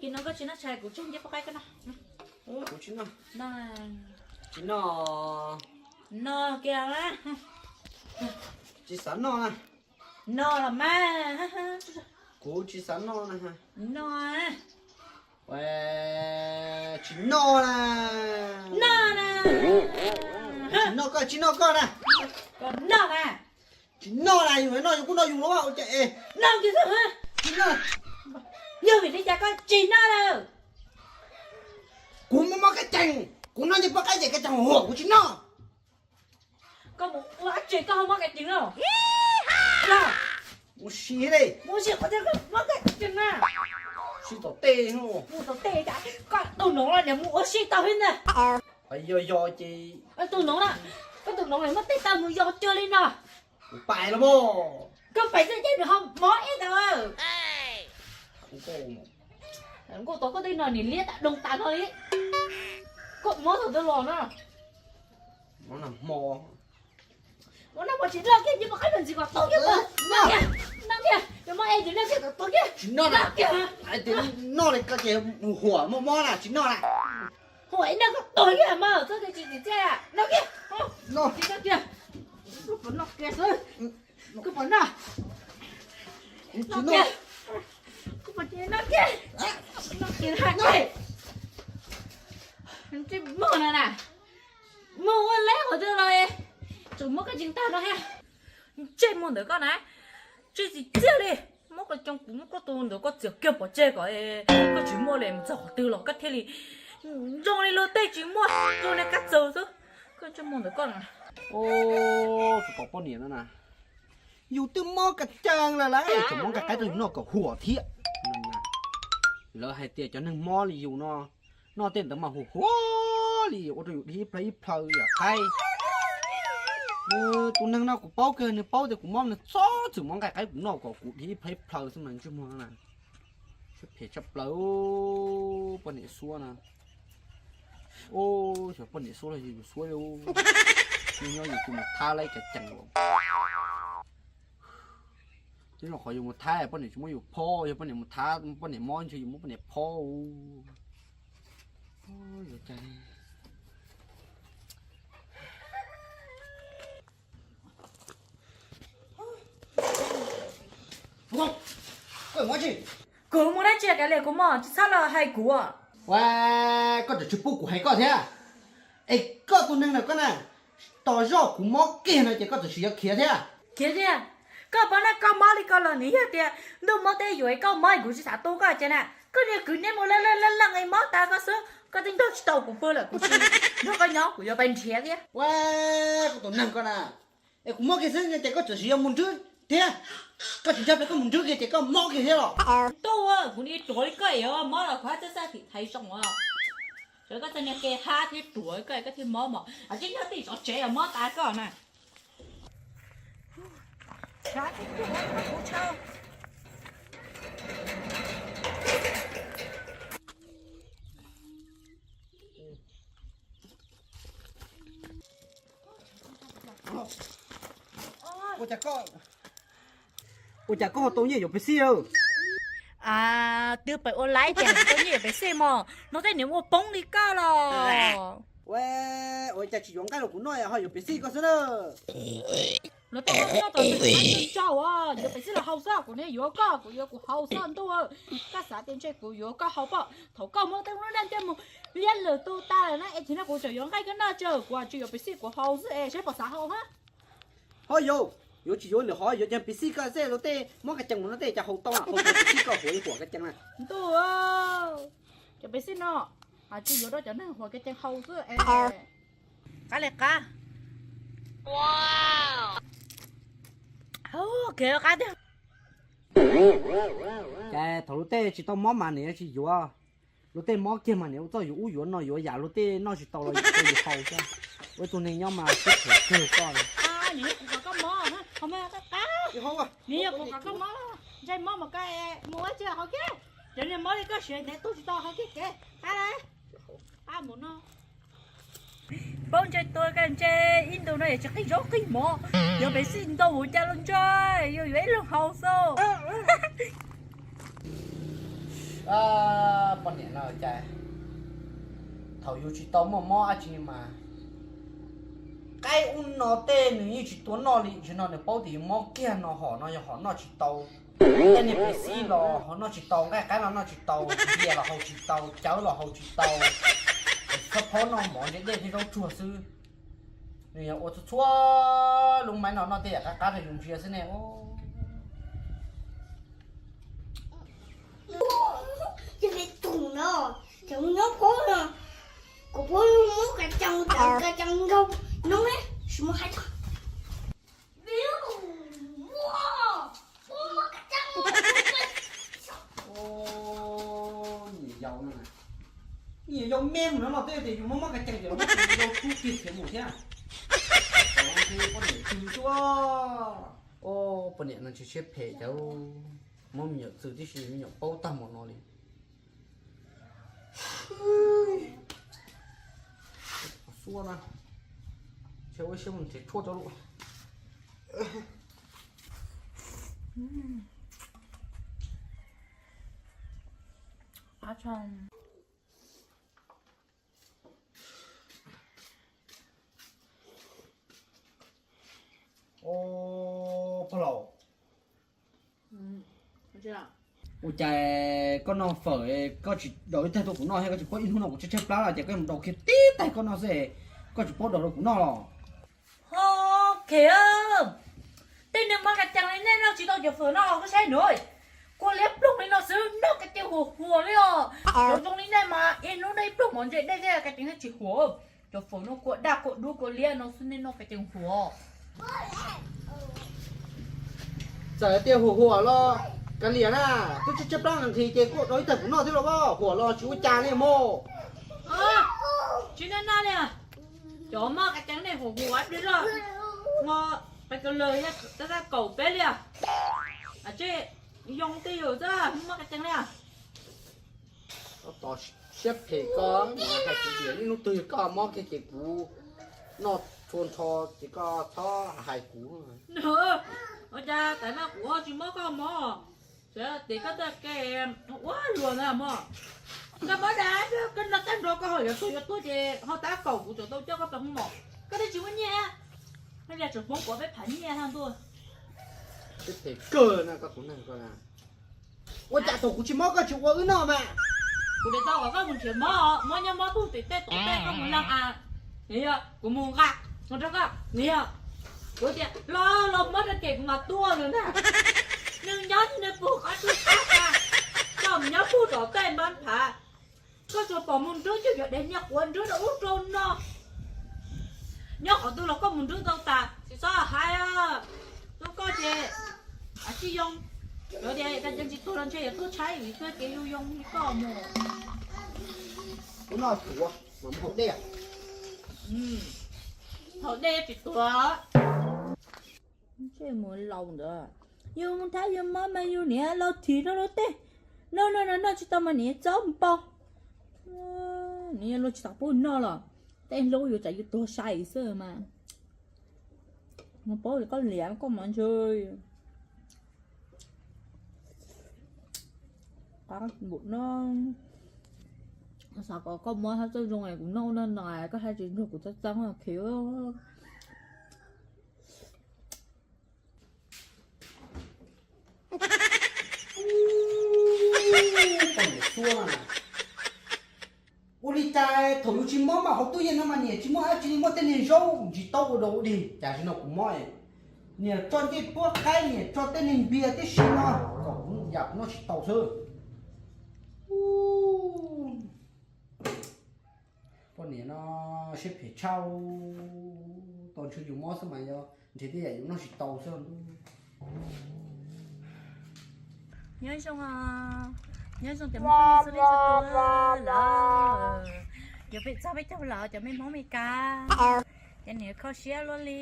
Kis no koj tsis noj tshais kuv tseg ncej poj qaib koj noj. Kuv tsis noj. Tsis noj. No kiag na. Tsis xav noj na. No los mas. Kuv tsis xav noj na. No. Tsis noj na. No na. Tsis noj koj, tsis noj koj na. Koj noj na. Tsis noj na, yus noj yus kuj noj yus los ua cas es. Noj kiag xwb. Tsis noj. Yog vim li cas koj tsis noj lawm? Kuv muaj mob kab cees, kuv noj ncej poj qaib ces kab cees huam, kuv tsis noj. Koj mus ua dab tsi koj ho mob kab cees no? Mus si li. Mus si qhov twg koj mob kab cees na? Si tom tej no. Mus tom tej cas koj tus noov los niam mus ua si tau thiab ntag. Yog yog ces. Tus noov na, koj tus noov muaj tej tau mus yog cuag li no. Kuv pais los mas. Koj pais xwb ces nws ho mob ib tag. Nkauj tod koj tej no nim liab tas doo tas no li. Koj mob thaum twg los na? Mob nag hmo. Mob nag hmo tsis noj kiag ncej poj qaib ntxim kom tuag kiag. Noj kiag, noj kiag, yog mob es ces noj kiag kom tuag kiag. Tsis noj na. Noj li koj ces huam muaj mob na, tsis noj na. Huam ib noj koj tuag kiag mas txhob tsis txiv txiaj. Noj kiag. Noj kiag, noj kiag xwb. Koj puas noj? Noj kiag. Koj puas tsis noj kiag? Noj kiag hais. Ntsej muag no na, muag ua leb qhov twg los tseem muab koj tsis tag no thiab. Ntsej muag ntawm koj na, tsis txiv txiaj li. Muab koj coj kuv muab koj tus ntawd koj txiav kiag pov tseg kom koj tsis muaj li, mus txog qhov twg los koj thiaj li zoo li luag tej tsis muaj, zoo li kab txawg xwb. Koj ntsej muag ntawm koj na. Tus poj niam no na, yus twb mob kas cees lawm las tseem muab nqaij qaib rau yus noj kom huam thiab. Lawv hais tias cov neeg mob li yus no, noj tej ntawd mas huam huam li ua rau yus dhia ib plhaw ib plhaw yam qaib. Tus neeg no kuv paub kawg, nws paub tias kuv mob nws txhob txwm muab nqaij qaib kuv noj kom kuv dhia ib plhaw ib plhaw xwb mas ntsej muag na. Siab phem tshaj plaws poj niam Suab na. Xyov poj niam Suab los yog yus Suab li. Nyob yus tus mus thab lawv kas cees los. Twb zoo qhov yus mus thab poj niam tsis muab yus phob, yog poj niam mus thab poj niam mob ntshe yus muab poj niam phob. Yuav cas li. Kuv mus dab tsi kav liam kuv mog, tsis txhob los hais kuv. Ua, koj tseem tsis pub kuv hais koj thiab. Es koj tus neeg no koj na, tos zoj kuv mob kiag no ces koj tseem yuav khiav thiab. Khiav thiab? Koj paub na, koj mob li koj los nws yog tias ntuj mob teb yuav koj mob kuv tsis xav tu koj ces na. Koj niag kwv neb mus laj laj laj leej es mob tas koj xwb, koj twb nrog tsis tau kuv pw lawm, kuv tsis nrog koj nyob, kuv yuav pais nrhiav thiab. Ua, koj tus neeg koj na, es kuv mob kiag xwb ces koj tseem yuav mus nrhiav thiab. Koj tsis ntshai pes koj mus nrhiav kiag ces koj mob kiag thiab los? Ntuj, kuv niag ruam li koj es mob los kuv hab txawj xaj tim thaiv zoo os. Koj txoj niag ke hab thiab ruam koj, koj thiaj mob mog. Tsis nyob tim tsov tsev os mob tas koj na. Ua cas koj ho tau nyiaj yuav pes xij? Twb pem ua laib tias tau nyiaj yuav pes xij mog, no tej niam ua poob li koj los. Ua, ua cas tsis yuav nqaij rau kuv noj ho yuav pes xij koj xwb na? Los tej no noj tau tsis tsau, yuav pes xij los haus xwb, kuv niag yuav koj, kuv yuav kuv haus xwb ntuj. Koj xav tias ntshe kuv yuav koj haus pob? Thaum koj muab tej lub neej coj mus liab lwm tus tas lawm na es tsis no kuv tseem yuav nqaij koj noj tso, kuv tsis yuav pes xij kuv haus xwb es saib puas xav haus hab. Ho yau, yuav tsis yuav lwm hov, yuav cov pes xij koj xwb, tej mob kas cees mus no tej cas haus tau, haus tau pes xij koj huam li huam kas cees na. Ntuj, cov pes xij no tsis yuav rau cov neeg huam kas cees haus xwb. Qab li qab. Qab tiag. Cas thaum luag tej tsis tau mob mas nws yuav tsis yuav, luag tej mob kiag mas nws ua txoj yuav ub yuav no yuav yam luag tej noj tsis tau los yuav tau yus haus xwb. Ua ib tug neeg nyob mas siab phem kawg koj. Nws yog kuv kom koj mob, ntshe mob mas koj mus ua tsi haus kiag. Cov niag mob li koj siav ntev tu tsis tau haus kiag kev qab. Qab mus no. Paub ntshe tuag koj ntshe ib ntus no yog tsis qij zaub qij mov, yuav pes xij ntau ua cas los ntshe yuav yuav ib leeg haus xwb. Cas thaum yus tsis tau muaj mob dab tsi mas qaib ub no tej nws yeej tsis tuav noj li, tam sim no nws paub tias yus mob kiag no, hom no yog hom noj tsis tau, tej niag Pepsi los hom noj tsis tau, nqaij qaib los noj tsis tau, bia los haus tsis tau, cawv los haus tsis tau, txhob phob noj mov ntse dej thiab zaub tsuag xwb. Nws yog ua txhua txhua lub maiv no noj tej yam qab qab rau yus ntsia xwb ne. Ces me tug no, cov nyob phob no, kuv phob muab ka cee, ka cee nkaug no, tsis muaj hais txog. Nyiam yau me mus no los twb tias yus muab muab ka cee ces los muab yau tub kiag khiav mus thiab. Poj niam twg tuaj, poj niam no tsis siab phem cov, muab me nyuam txwm tib si me nyuam paub tag mus no li. Xua na, nrhiav ua siab mus nrhiav tshuaj rau lawm. Pog laus, ua cas koj noj fawm koj tsis daus ib taig tuaj kuv noj thiab, koj tsis paub ib hnub no kuv tshaib tshaib plab los ces koj yuav mus daus kiag tib taig koj noj xwb, koj tsis paub daus rau kuv noj los? Ho, Khem, tej niag mab ka cees li nej noj tsis tau cov fawm no koj saib nws, kua liab ploog li no xwb noj ka cees huam huam li os. Cov zoo li nej mas ib hnub noj ib pluag mov ntse dej thiab ka cees thiaj tsis huam. Cov fawm no kua daj kua dub kua liab no xwb nej noj ka cees huam. Txawm tias huam huam los kav liam na, twb tshaib tshaib plab nqhis nqhis ces koj daus ib taig kuv noj thiab los, huam los tsis ua cas li mog. Tsis noj noj li, cov mab ka cees nej huam huam li loj, no, peb kaus lawm, tab tab kaum peb li. Tsis yoo tej yus xwb, mab ka cees li. Koj tos siab phem koj, hais tias ib hnub twg yog koj mob kiag ces kuv noj txhua nrho ces koj txhob hais kuv. Ua cas tam no kuv tsis mob koj mob, ces koj tej kev ua luag ntag mog. Koj mob dag, koj noj tag nrho koj ho yuav tuag yuav tuag ces ho tab kaum kuv tsam tau coj koj pem hoob mom, koj twb tsis muaj nyiaj, koj yog tseem poob kuv peb phav nyiaj hab ntuj. Siab phem kawg na koj tus neeg ko na. Ua cas thaum kuv tsis mob koj tsis ua wb noj mas? Kuv tias tau kom koj mus nrhiav mob, mob nyob mob tug tim tej tom tej koj mus leej a. Nws yog kuv mus nqa mus rau koj, nws yog kuv tias los los mob rau ces kuv mam tuaj lawm ntag. Nws nyob nws pug qab tsuj qab tas, koj mus nyob pug tom tej npab phav. Koj tsuas pom mus nrub cuag cov dev nyiag quav nrub rau ub rau no. Nyob qhov twg los koj mus nrub tau tas, tsis txhob hais. Tub koj ces tsis yoo, cov tias ka cees tsis tuag los ntshe yuav tuag tshaib vim txoj kev yoo yoo li koj mus. Ub no tuav mas mus haus dej. Haus dej tsis tuag. Ntsej muag laus ntawd, yus mus thab yus mob mas yus niam laus thim rau lub teb, noj noj noj tsis tau mas niam txob npau. Nws yog luag tsis tau pub noj los tej hlub yus tsam yus tuag sai xwb mas. Mus paub koj liam koj mas ntshe qab npaum no. Xav kom koj muab hab txawj zoo es kuv noj no no koj hab tsis nrog kuv txaj txaj khiv. Ua li cas thaum yus tsis mob mas hauv tub yees no mas niam tsis muaj dab tsi li, muaj tej niag zaub ntsis taub ua dog ua dig, cas zaum no kuv mob niam tso ncej puab qaib, niam tso tej niag npias tib si no kom kuv yam kuv noj tsis tau xwb. Poj niam no siab phem tshaj, tau ntshe yus mob xwb mas yog nrhiav tej yam yus noj tsis tau xwb. Nyob zoo, nyob zoo cov me phooj ywg txhua leej txhua tus lawm, yuav pem txog peb caug lawm cov me Hmoob Mes Kas, ces nws kho siab luaj li.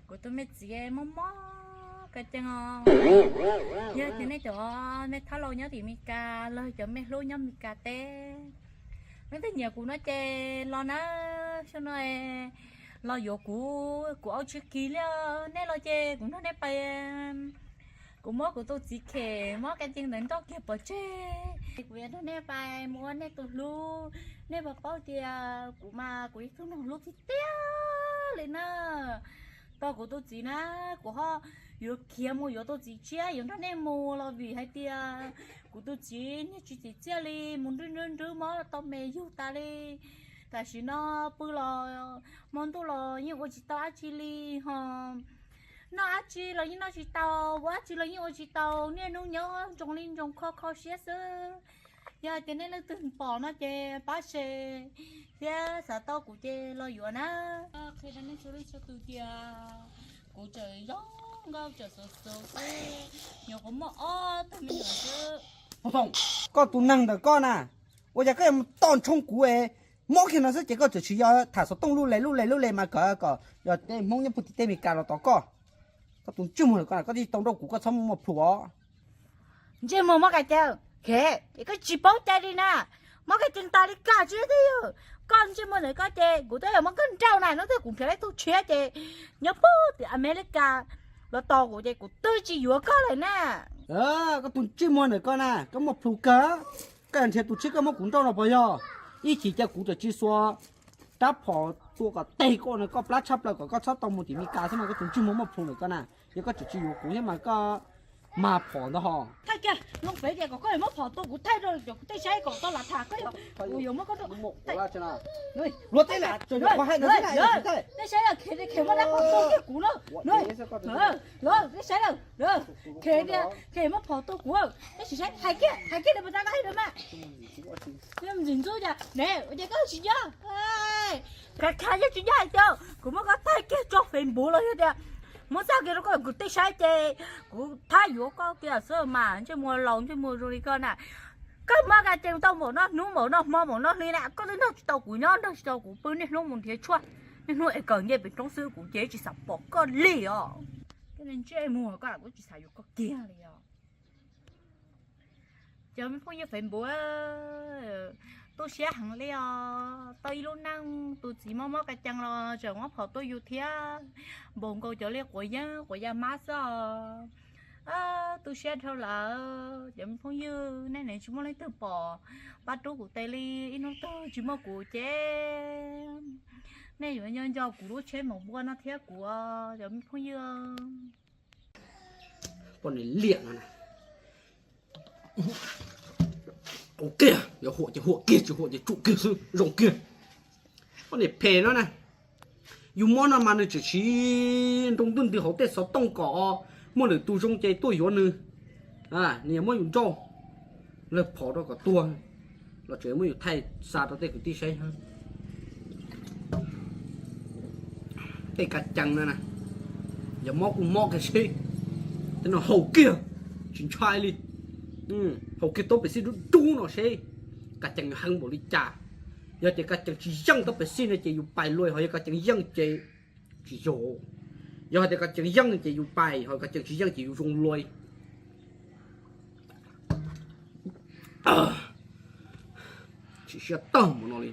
Kuv tus me txiv mob mob ka cees os. Yog tias nej cov me thab laus nyob tim Mes Kas los cov me hlub nyob Mes Kas teb, leej twg nyiam kuv no ces los na, xyoo no los yuav kuv, kuv au tsis kis li. Nej los ces kuv nrog nej pais Kuv muab kuv tus txiv khem mob ka cees ntawd nrauj kiag pov tseg. Kuv yuav nrog nej pais mus ua nej tus hlub. Nej puas paub tias kuv mas kuv yog ib tug neeg hlub tiag tiag li na. Tos kuv tus txiv na, kuv ho yuav khiav mus yuav tus txiv tshiab yuav nrog nej mus los vim hais tias kuv tus txiv niag tsis txim txiaj li, mus nrwb nrwb nrwb mob tau me yug tas li. Tam sim no pw los hmo ntuj los yeej ua tsis tau dab tsi li ho. Noj dab tsi los yeej noj tsis tau, ua dab tsi los yeej ua tsis tau, niaj hnub nyob ntsoov li ntsoov kho kho siab xwb. Yog hais tias nej leej twg pom no ces pab share thiab xav tau kuv ces los yuav na. Qhia rau nej txhua leej txhua tus tias kuv tseem zoo nkauj tseem xov xov xwb, nyuam qhuav muaj ob tug me nyuam xwb. Koj tus neeg ntawm koj na, ua cas koj yuav mus toj ntshoob kuv es mob kiag no xwb ces koj tseem tsis yog tham xov tooj lub le lub le lub le mas kom kom yog tej Hmoob nyob puag tim tej Amelikas los tos koj. Koj tus ntsej muag ntawm koj na, koj twb tsis tau nrauj kuv koj txhob muaj plhus os. Ntsej muag mob ka cees, khev ces koj tsis paub cai li na. Mob ka cees tas li koj tsis thiab yog koj ntsej muag ntawm koj ces kuv twb yuav muab koj nrauj na, hnub twg kuv nrhiav ib tug tshiab ces nyob puag tim Amelikas los tos kuv ces kuv twb tsis yuav koj lawm na. Koj tus ntsej muag ntawm koj na, koj muaj plhus kawg. Koj nrhiav tus tshiab koj muab kuv nrauj no puas yog? Ib chim ces kuv tseem tsis xuas rab phom tua kom teg koj no, koj plab tshaj plaws kom koj txhob tau mus tim Amelikas xwb mas koj tus ntsej muag muaj plhus ntawm koj na. Yog koj tseem tsis yuav kuv thiab mas koj mag phom ntag ho. Thaij kiag loo pem ces kom koj yuav muab phom tua kuv thaij rau cov kuv tej saib kom tau lam tham koj yog kuv yuav muab koj rau. Luag tej lam tseem yuav qhov hais no xwb na, tej saib khem khem muab rab phom tua kiag kuv na. Tej saib khem khem muab phom tua kuv, tej sim saib hais kiag hais kiag li puas tau koj hais rau mas. Ntxim ntxub cas ne, ua cas koj tsis nyob? Khav khav yeej tsis nyob hais tias kuv muab koj thaij kiag tso Facebook los yog tias muab txaj kiag rau koj kuv tej saib ces kuv thab yuav koj kiag xwb mas, ntsej muag laus ntsej muag zoo li koj na. Koj mob ka cees tau npaum no hnub npaum no hmo npaum no hli na, koj twb nrog tsis tau kuv nyob, nrog tsis tau kuv pw, niaj hnub mus nrhiav tshuaj, niaj hnub es kawm nce pem roob xwb, kuv ces tsis xav pom koj li os. Ntsej muag koj kuv tsis xav yuav koj kiag li os. Cov me phooj ywg Facebook, tu siab heev li os. Tau ib lub neej tus txiv mob mob ka cees los tseem muab phom tuaj yus thiab, npaum nkaus cov li quav yeeb quav ya mab xwb os. Tu siab dhau lawm cov me phooj ywg, nej nim tsis muaj leej twg pom pab rub kuv tes li, ib hnub twg tsis muaj kuv ces nej yuav nco nco kuv lub tsheb maum npua no thiab kuv, cov me phooj ywg. Poj niam liam no na, ua kiag, yuav huam ces huam kiag, tsis huam ces tsum kiag xwb, zoo kiag. Poj niam phem no na, yus mob no mas nws tseem siv nroo ntuj ntws hauv tej xov tooj kom muaj lwm tus zoo ces tuaj yuav nws. Nws yog muab yus nrauj, lawg phom rau kom tuag los tseem muab yus thaij xa rau tej kwv tij saib. Tej ka cees no na, yog mob kuj mob kiag seb, tej no haus kiag tsis ntshai li. Haus kiag tau pes xij dub dub no seb ka cees heev npaum li cas. Yog tias ka cees tsis yeej tau pes xij no ces yus pais luaj, ho yog ka cees yeej ces tsis zoo. Yog hais tias ka cees yeej ces yus pais, ho ka cees tsis yeej ces yus zoo luaj. Tsis siab tag mus no li.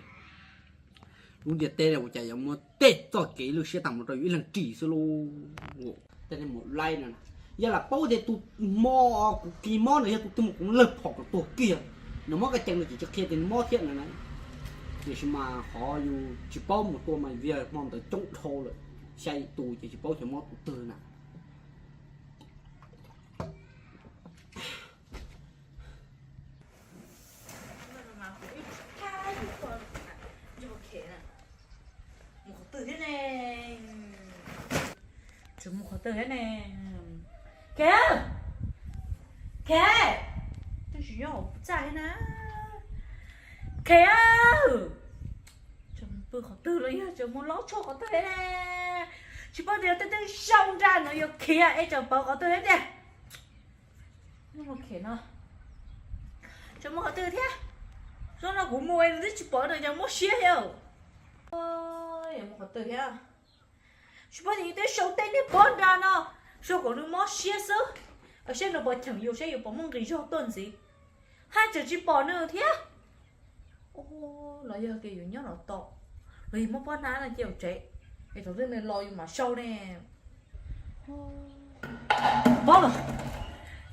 Lub ntiaj teb ua cas yuav muaj tej txoj kev lwj siab tag mus rau yus ib leeg ris xwb lauj. Tej neeg mus laib no, yog lam paub tias tus mob, kuv kis mob no yog tus twg mus kuv lawg phom kom tuag kiag. Nws mob ka cees nws tsis qhia tias nws mob thiab no na. Tiam sis mas qhov yus tsis paub mus tua mas vim hmo ntawd coob dhau lawm, xya yim tus ces tsis paub xyov mob tus twg na. Mus qhov twg thiab ne? Tseem mus qhov twg thiab ne? Khev, Khev, twb tsis nyob hauv txaj thiab na. Khev, tseem pw qhov twg los yog tseem mus laub tshuaj qhov twg thiab ne? Tsis paub tias tej teeb sau nra no yuav khiav es tseem pawv qhov twg thiab tiag. Khev no, tseem mus qhov twg thiab? Zoo no kuv mus es nws twb tsis pom nws ces muab siab thiab. Mus qhov twg thiab? Tsis paub tias yus twb sau tej niag pob nra no, sau kom nws mob siab xwb, saib nws puas cheem yus, saib yus puas muaj nqis zog tuaj ntxiv, haj tseem tsis pom nws thiab. Los yog tias yus nyob no tos, los yog muab pob hnab no cia yus tsev, es thaum twg nws los yus mam sau ne. Pob los,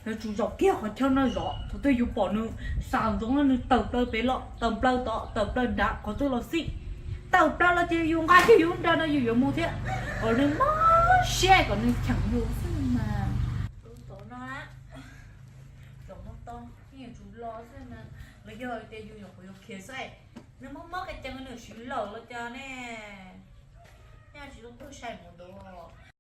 Yuav tsum zaum kiag qhov chaw no zov, thaum twg yus pom nws xav ntsoov no nws tawm plaws pem los, tawm plaws tod, tawm plaws nrad, qhov twg los xij. Tawm plaws los ces yus nqa kiag yus nra no yus yuav mus thiab, kom nws mob siab kom nws cheem yus xwb mas. Tus tom no, tom no tau, yeej yuav tsum los xwb mas, los yog tias yus nyuam qhuav yuav khiav xwb, nws mob mob qe cees nws siv lawm los cas ne. Nyaj tsis tau tuaj sai mus ntawd.